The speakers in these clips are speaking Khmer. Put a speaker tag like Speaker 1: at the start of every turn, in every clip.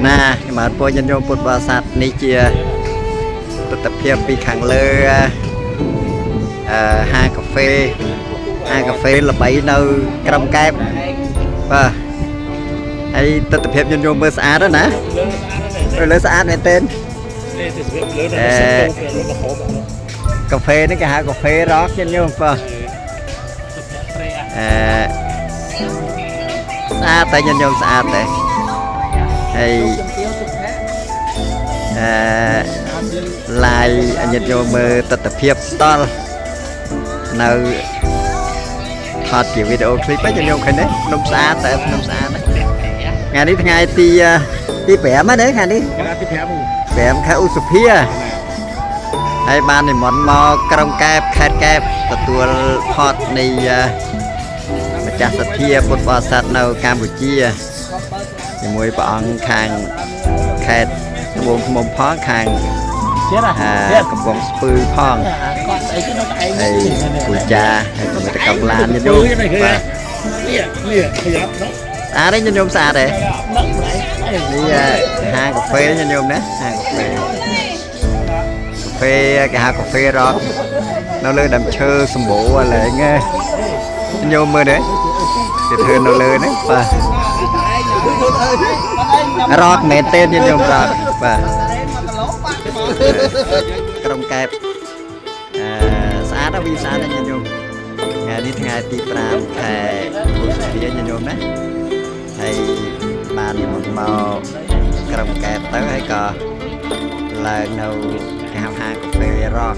Speaker 1: ណាបាទពួកញាតិញោមពុទ្ធបរិស័ទនេះជាទស្សនភាពពីខាងលើអឺហាងកាហ្វេហាងកាហ្វេល្បីនៅក្រុងកែបបាទហើយទស្សនភាពញាតិញោមមើលស្អាតណាស់ណា
Speaker 2: លើស្អាតណាស់
Speaker 1: លើស្អាតមែនទែន
Speaker 2: នេះទេសភាពលើដល់សិនទៅលើមកហូប
Speaker 1: កាហ្វេនេះគេហៅកាហ្វេរ៉កញាតិញោមបាទ
Speaker 2: ព្រៃអា
Speaker 1: អឺស្អាតតែញាតិញោមស្អាតតែហើយអឺឡាយអញាតិញោមមើលទស្សនភាពផ្ទាល់នៅថតជាវីដេអូឃ្លីបហ្នឹងញាតិញោមឃើញទេភ្នំស្អាតតែភ្នំស្អាតណាស់ថ្ងៃនេះថ្ងៃទីទី5ហ្នឹងថ្ងៃនេះ
Speaker 2: ថ្ងៃទី5
Speaker 1: 5ខែឧសភាហើយបាននិមន្តមកក្រុងកែបខេត្តកែបទទួលផតនៃម្ចាស់សទ្ធាពុទ្ធបរិស័ទនៅកម្ពុជាជាមួយព្រះអង្គខាងខេត្តត្បូងឃ្មុំផងខាង
Speaker 2: ទៀត
Speaker 1: អាកំពង់ស្ពឺផង
Speaker 2: គាត់ស្អីគេនៅតែឯង
Speaker 1: ហើយពូចាហើយក៏មានកង់ឡានញាតិញោមបាទ
Speaker 2: នេះនេះខยับនោះ
Speaker 1: ស្អាតទេញាតិញោមស្អាតទេ
Speaker 2: នឹកម្លេះ
Speaker 1: នេះហាងកាហ្វេញាតិញោមណាហាងកាហ្វេកាហ្វេគេហៅកាហ្វេរ៉កនៅលើដើមឈើសម្បូរឥឡូវហ្នឹងញោមមើលទេគេធ្វើនៅលើហ្នឹងបាទរ៉កមែនទេញាតិញោមរ៉កបាទក្រុមកែបអឺស្អាតណាស់វីស្អាតណាស់ញាតិញោមថ្ងៃនេះថ្ងៃទី5ខែឧសភាញាតិញោមណាហើយបាននិមន្តមកក្រុមកែបទៅហើយក៏ឡើងនៅគេហៅហាងកាហ្វេរ៉ក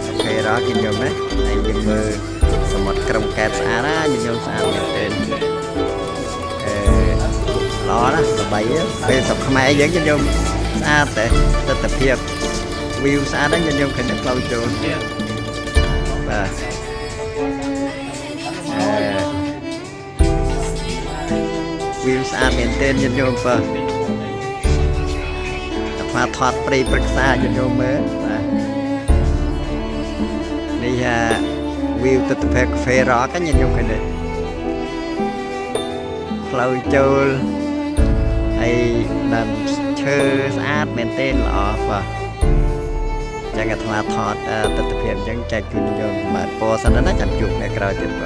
Speaker 1: កាហ្វេរ៉កញាតិញោមណាហើយយើងមើលសមុទ្រក្រុមកែបស្អាតណាញាតិញោមស្អាតមែនទែនអឺល្អណាស់ល្បីពេលស្រុកខ្មែរយើងញាតិញោមស្អាតតែទស្សនភាពវីវស្អាតណាស់ញាតិញោមឃើញតែផ្លូវចូលបាទអឺវីវស្អាតមែនទែនញាតិញោមបាទអាត្មាថតព្រៃព្រឹក្សាញាតិញោមមើលបាទនេះអាវីវទស្សនភាពកាហ្វេរ៉កញាតិញោមឃើញទេផ្លូវចូលហើយដើមឈើស្អាតមែនទែនល្អបាទចឹងអាត្មាថតទស្សនភាពអញ្ចឹងចែកជូនញាតិញោមបាទពរសិនណាចាំជួបនៅក្រោយទៀតបាទ។